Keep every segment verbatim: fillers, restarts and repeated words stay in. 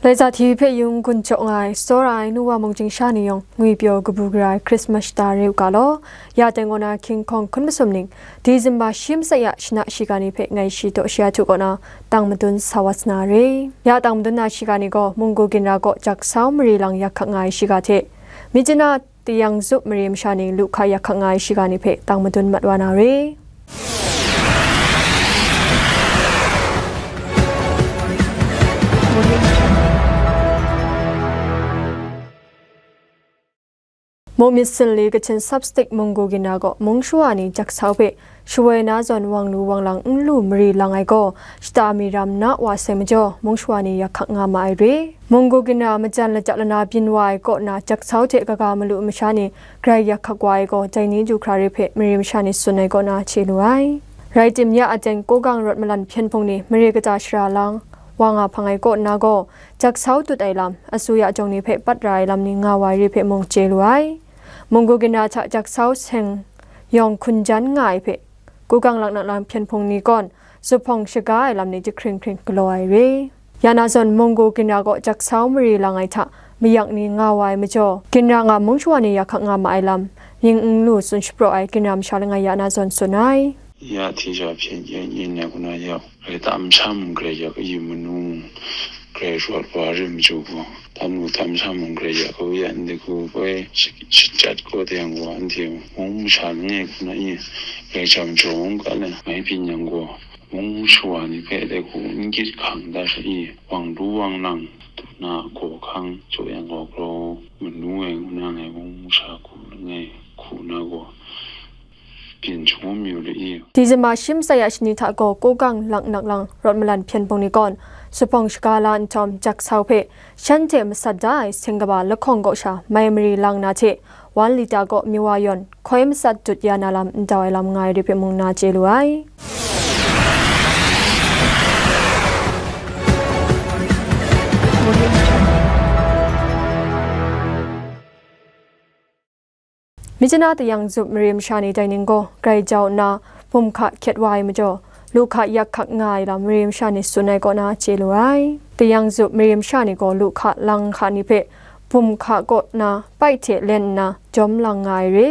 Laiza T V hpe yung gun jaw nga ai, tsawra ai nu wa mung chying sha ni yawng ngwi pyaw kabu gara ai Christmas shata re u ga law. Ya teng kaw na hkying hkawng hkun masum ning, December shi masai a shana shiga ni hpe ngai shi taw shi a htu kaw na tang madun sa wa sa na re. Ya tang madun na shiga ni gaw, Munggu ginra kaw Jaksau mari lang yak hkak nga ai shiga hte, Myitkyina Tayangzup mare masha ni lu hka yak hkak nga ai shiga ni hpe tang madun mat wa na re. Mukmyit Sinli Kachin Sub-State Munggu ginra gaw mung shawa ni Jaksau hpe shawoi na zawn wang lu wang lang n lu mari lang ai gaw, shata mi ram na wa sai majaw, mung shawa ni yak hkak nga ma ai re. Munggu ginra majan lajak lana byin wa ai kaw na Jaksau hte kaga malu masha ni grai yak hkak wa ai gaw, dai ni du hkra re hpe mare masha ni tsun ai kaw na chye lu ai. Rai tim, ya ateng Kogang rawt malan hpyen hpung ni mare kata shara lang wa nga hpang ai kaw nna gaw, Jaksau tut ai lam, asuya jawng ni hpe pat ra ai lam ni nga wa ai re hpe mung chye lu ai. Munggu ginra hta Jaksau seng yawng hkun jan nga ai hpe, Kogang laknak lang hpyen hpung ni kawn zuphpawng shaga ai lam ni jahkring hkring galaw ai re. Ya na zawn, Munggu ginra gaw Jaksau mari lang ai hta mayak ni nga wa ai majaw, ginra nga mung shawa ni yak hkak nga ma ai lam, mying n lu tsun shapraw ai ginra masha langai ya na zawn tsun ai. Ya hti sha hpyen yen yin ai kaw na ya, grai tam sha mung grai yak i manu, grai rawt wa rim chyu gaw, tam lu tam sha mung grai yak kau ya ndai gaw, goi shi-, shachyat kau de yang gaw, anhte mung masha langai kaw na i, grai jam jaw nga ga le, mai byin yang gaw, mung shawa ni hpe dai hku n gyit hkang da sha i, wang du wang lang, du na gaw hkang jaw yang gaw, grau manu ai ngu na ngai mung masha hku langai hku na gaw, byin shangun mayu lu i. December shi masai a shani hta gaw Kogang laknak lang rawt malan hpyen hpung ni kawn zuphpawng shaga la nhtawm, Jaksau hpe shanhte masat da ai seng kaba lahkawng kaw sha mai mari lang na hte, wan lita kaw mi wa yawn hkoi matsat dut ya na lam ndau ai lam nga ai re hpe mung na chye lu ai. Myitkyina Tayangzup mare masha ni dai ning gaw grai jau nna, bum hka hkyet wa ai majaw, lu hka yak hkak nga ai lam mare masha ni tsun ai kaw na chye lu ai. Tayangzup mare masha ni gaw lu hka lang hka ni hpe bum hka kaw na pai hte len nna jawm lang nga ai re.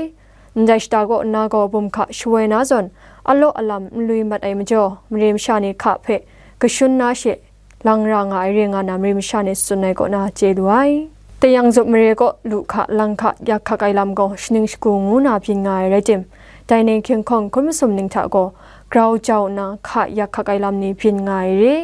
Ndai shata kaw nna gaw bum hka shawoi na zawn, alaw alam n lui mat ai majaw, mare masha ni hka hpe kashun na she, lang ra nga ai re nga na mare masha ni tsun ai kaw na chye lu ai. Tayangzup mare kaw lu hka lang hka yak hkak ai lam gaw shaning shagu ngu na byin nga ai rai tim, dai ni hkying hkawng hkun masum ning hta gaw grau jau nna hka yak hkak ai lam ni byin nga ai re.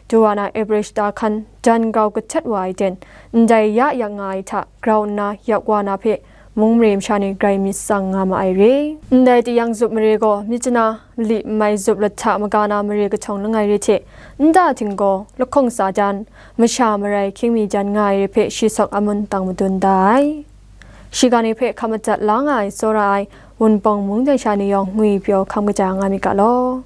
Du wa na April shata hkan jan grau kahtet wa ai ten, ndai ya yak nga ai hta grau nna yak wa na hpe, mung mare masha ni grai myit tsang nga ma ai re. Ndai Tayangzup mare gaw Myitkyina mali n mai zup lahta maga na mare kahtawng langai re hte, nta htinggaw lahkawng tsa jan, masha marai hkying mi jan nga ai re hpe shi sawk amun tang madun da ai. Shiga ni hpe hkap madat la nga ai tsawra ai Wunpawng mung dai sha ni yawng ngwi pyaw hkam kaja nga myit ga law.